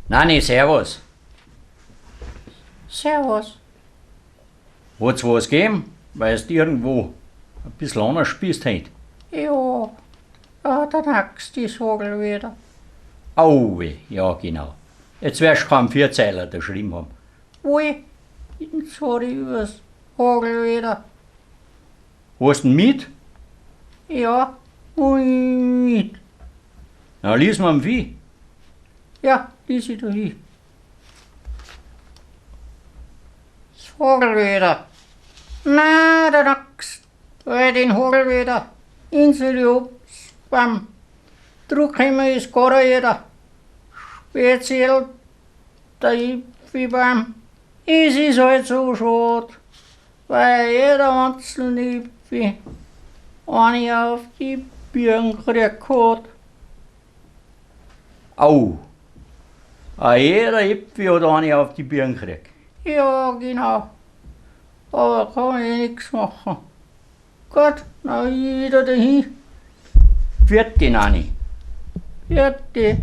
Nani, servus. Servus. Hat's was gegeben? Weil du irgendwo ein bisschen anders bist heute. Ja, ja, der Nax, die Sogel wieder. Au, weh, ja genau. Jetzt wirst du keinen Vierzeiler da geschrieben haben. Ui, sorry übers Hagel wieder. Hast du ihn mit? Ja, ui, mit. Na, lies mal wie. Ja, lies ich da hin. Das Hagel wieder. Na, der Nax, weil den Hagel wieder. Insel ob's beim Druckheimer ist gar jeder. Speziell der Ipfi beim. Es ist halt so schad, weil jeder einzelne Ipfi eine auf die Birn gekriegt hat. Au. A jeder Äpfel hat eine auf die Birn gekriegt. Ja, genau. Aber kann ich nix machen. Gut, na ich wieder dahin. Pfiat di, Nani. Pfiat di.